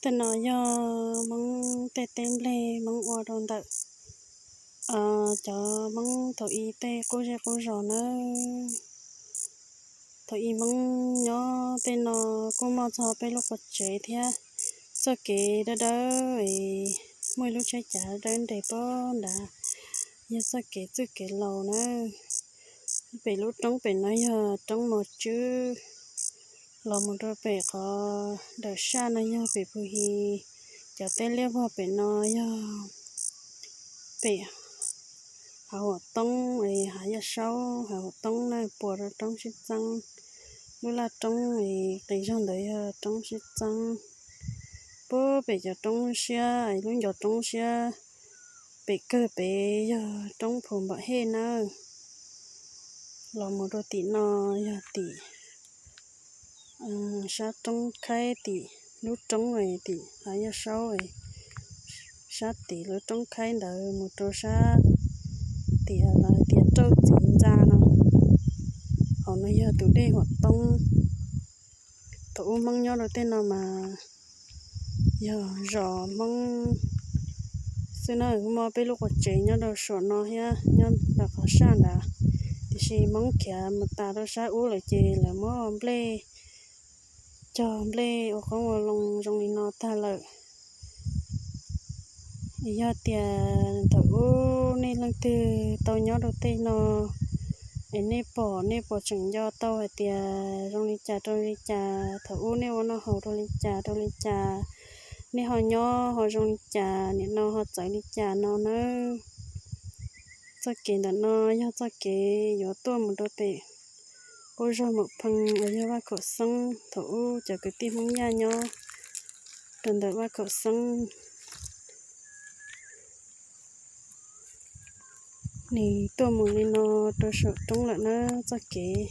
Tej no yog Hmoob tej teb nplej Hmoob ua rau ntawm cov Hmoob thaum ub tej qub zej qub zos nawb. Thaum ub Hmoob nyob tej no kuj muaj txog peb lub qub tsev thiab. Txoj kev dawb dawb es muaj ib lub tsheb cav dawb nres puag nrad, yog txoj kev txwj kev laus nawb. Pem lub roob pem no yog roob Mos Tswb, los mus rau pem qhov dawm saj no yog pem Phu Hi. Cov teb liab vog pem no yog pem hav Huam Toob es hav Yaj Saub, hav Huam Toob na, puas rau roob Sib Txeeb. Lub laj roob es qis zog ntawd yog roob Sib Txeeb. Puag pem cov roob siab es lub ncov roob siab pem kawg pem yog roob Phu Npam Hej nawb. Los mus rau tim no yog tim sab roob khaib tim lub roob es tim hav Yaj Saub es sab tim lub roob khaib ntawd mus rau sab tim lawv tias Rauj Txiv Ntxa no. Hauv no yog tus dej Huam Toob. Thaum ub Hmoob nyob rau tej no mas yog zos Hmoob xwb na, muaj peb lub qub tsev nyob rau saum no thiab nyob rau qhov saj nrad. Tiam sis Hmoob khiav mus tas rau sab ub lawm ces lawv muab nplej cog nplej ua qoob ua loo zoo li no tag lawm. Yog tias thaum ub nej leej twg tau nyob rau tej no es nej pom, nej puas tseem nco tau hais tias zoo li cas rau li cas, thaum ub nej ua noj haus rau li cas rau li cas, nej ho nyob ho zoo li cas, nim no ho txawv li cas no nawb. Txoj kev ntawm no yog txoj kev yuav tuaj mus rau pem qub zos Maum Phee uas yog Vaj Khaum Xeeb. Thaum ub cov kwv tij Hmoob Yaj nyob rau ntawm Vaj Khaum Xeeb. Nws tuaj mus li no rau saum roob lawm na txoj kev.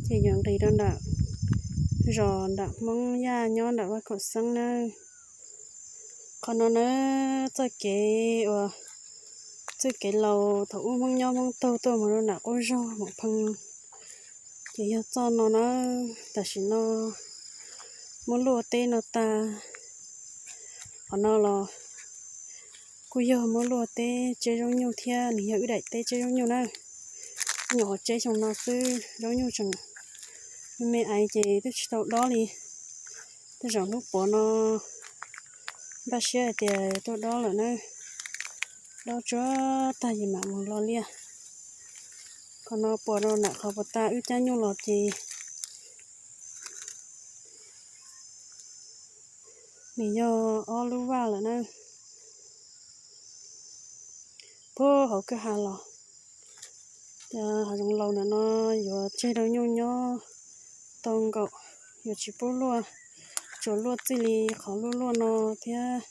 Ces yuav nqis rau nram zos nram Hmoob Yaj nyob nram Vaj Khaum Xeeb na. Qhov no na txoj kev uas txoj kev laus thaum ub Hmoob nyob Hmoob taug tuaj mus rau nram qub zos Maum Phee. Ces yog txoj no na, tam sim no muab luaj teb no tas. Qhov no los kuj yog muab luaj teb tseb zaub nyuj thiab, nws yog wb daim teb tseb zaub nyuj na. Nyuam qhuav tseb xyoo no xwb, zaub nyuj tseem me me aiv ces twb tsis tau dob li. Tej zaum hnub puav no npaj siab hais tias tuaj dob lawm na. Dob tsuag tag ces mam mus lo liaj. Qhov no puas rau nram qhov puas tas wb cab nyuj los ces nws yog ob lub vaj lawm na. Puag hauv kwj ha los, hav zoov laus ntawm no yuav tseg rau nyuj nyob tau nkaum, yuav tsis pub luaj, tsuas luaj txij li qhov luaj luaj no thiab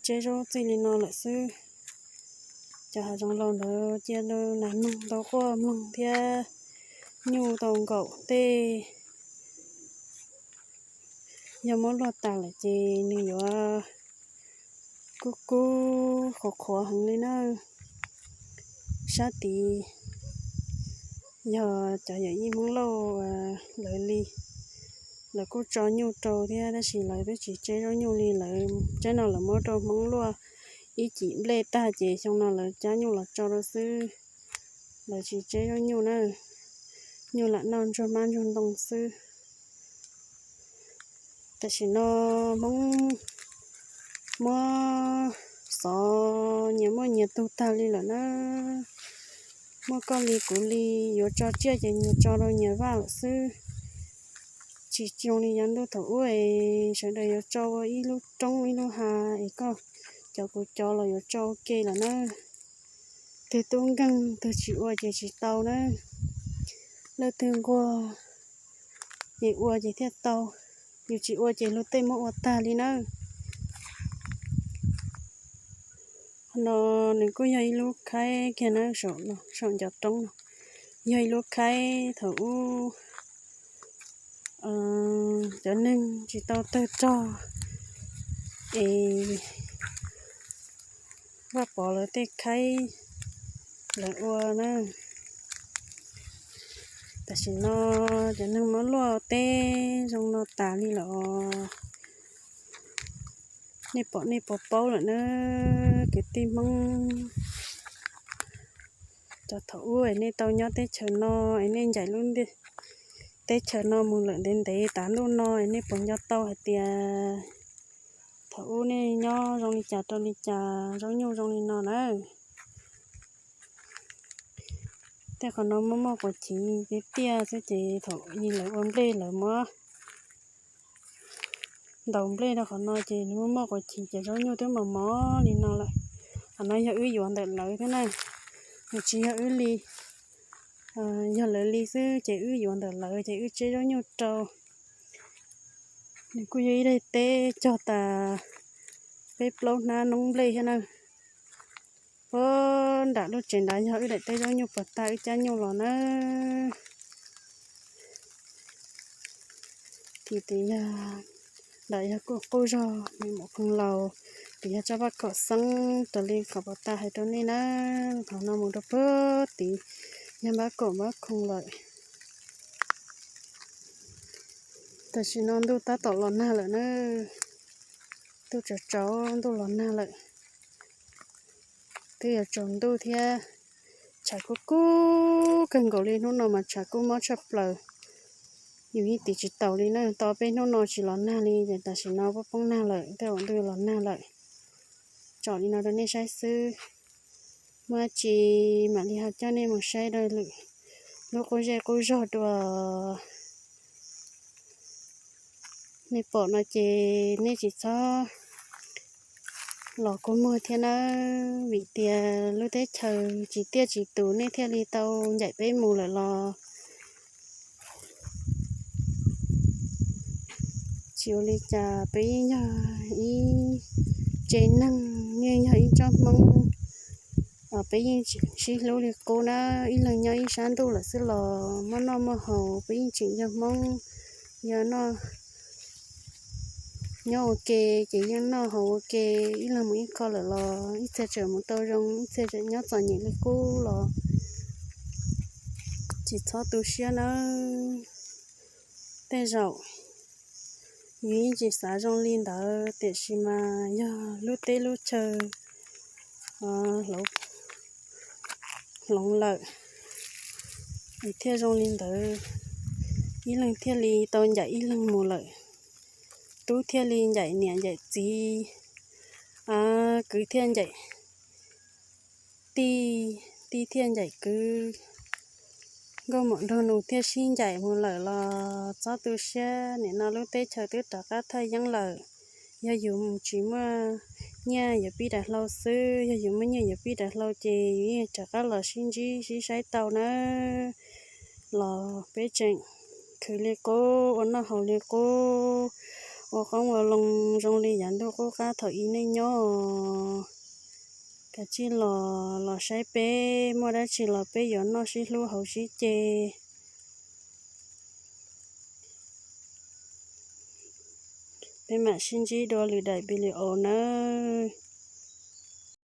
tseb zaub txij li no lawm xwb. Cov hav zoov laus ntawd cia li nas noog tau quaj mloog thiab nyuj tau nkaum tej. Yog muab luaj tas lawm ces nws yuav kub kub qhuav qhuav heev li na. Sab tid yog cov yawm yij Hmoob Lauj lawv li, lawv kuj tso nyuj rau thiab tab sis lawv twb tsis tseb zaub nyuj li, lawv tsab no lawv muab rau Hmoob luaj ib cim nplej tag ces xyoo no lawv cab nyuj los tso rau xwb. Lawv tsis tseb zaub nyuj na, nyuj lam noj ntsuag mab ntsuag ntoo xwb. Tam sim no Hmoob muab xov nyias muaj nyias tug tag li lawm na. Muaj koj li kuv li, yuav tso tsiaj ces nyias tso rau nyias vaj lawm xwb. Tsis zoo li yav ntuj thaum ub es sawv daws yuav tso ua ib lub roob ib lub hav es koj cov kuv cov los yuav tso ua ke lawm na. Twg tub nkeeg twg tsis ua ces tsis tau na. Leej twg nquag ces ua ces thiaj tau, yus tsis ua ces luag tej muab ua tag li na. No nws kuj yog ib lub khaib kiag na, saum ncov roob no yog ib lub khaib thaum ub cov neeg tsis tau tawg rog es Vaj Pov lawv tej khaib lawv ua na. Tam sim no cov neeg muab luaj teb zoo no tas li lawm os. Nej pom nej puas paub lawm na, kwv tij Hmoob? Cov thaum ub es nej tau nyob teb chaws no es nej ncaim lub teb chaws no mus lawm ntev ntev tas ntuj no es nej puas nco tau hais tias thaum ub nej nyob zoo li cas rau li cas, zaub nyuj zoo li no na? Tej qhov no muaj muaj quav chiv tiag tiag xwb ces thaum ub lawv ua nplej lawv muab ntaus nplej rau qhov no ces nws muaj muaj quav chiv ces zaub nyuj twb mos mos li no lawm. Qhov no yog wb yuav ntawm lawv thiab na, nws tsis yog wb li, yog lawv li xwb ces wb yuav ntawm lawv ces wb tseb zaub nyuj rau. Nws kuj yog ib daim teb cog tas peb plaub hnab noob nplej thiab na. Puag nram lub tsev nrad yog wb daim teb zaub nyuj puag ta wb cab nyuj los na. Tim tim yog nram yog kuj qub zog me mum pheej laus, tim yog tsob paj kaum xeeb raws li qhov puag ta hais rau nej na. Qhov no mus rau puag tid yog npab kaum npab khoom lawm. Tam sim no ntuj tab tom los nag lawm na. Ntuj tsaus tsaus ntuj los nag lawm. Twb yuav tsaus ntuj thiab, tshav kub kub kawg nkaus li, hnub no mas tshav kub mob tshaj plaws. Yus yeej tiv tsis taus li na, tau peb hnub no tsis los nag li ces tam sim no poob poob nag lawm, tej zaum ntuj los nag lawm. Tsom li no rau nej saib xwb, muaj dab tsi mam li ho coj nej mus saib dua lwm lub qub zej qub zog dua. Nej pom no ces nej tsis txhob los kua muag thiab nawb, vim tias lub teb chaws tsis tiaj tsis tus nej thiaj li tau ncaim peb mus lawm los tsis ua li cas, peb yeej yog ib tsev neeg, yeej yog ib tsob Hmoob, peb yeej sib hlub li qub na, ib leeg nyob ib sab ntuj lawm xwb los muaj noj muaj haus, peb yeej tseem yog Hmoob, yog noj, nyob ua ke ces yeej noj haus ua ke, ib leeg mus ib qho lawm los ib txhia tseem mus tau zoo, ib txhia tseem nyob txom nyem li qub los tsis txhob tu siab nawb. Tej zaum yus yeej tsis xav zoo li ntawd, tiam sis mas yog lub teb lub chaw hloov lawm es thiaj zoo li ntawd, ib leeg thiaj li tau ncaim ib leeg mus lawm, tub thiaj li ncaim niam ncaim txiv, kwv thiaj ncaim tij, tij thiaj ncaim kwv, nkauj muam nraug nus thiaj sib ncaim mus lawm los txhob tu siab, nim no lub teb chaws twb rov qab thaj yeeb lawm. Yog yus tsis muaj nyiaj yuav pib daim hlau xwb, yog yus muaj nyiaj yuav pib daim hlau ces yus yeej rov qab los sib ntsib sib saib tau nawb. Los peb tseem khwv li qub, ua noj haus li qub, ua qoob ua loo zoo li yav ntuj qub qab thaum ub nej nyob. Kav tsij los, los saib peb, muaj dab tsi los peb yuav noj sib hlub haus sib ce. Peb mam sib ntsib dua lwm daim video nawb.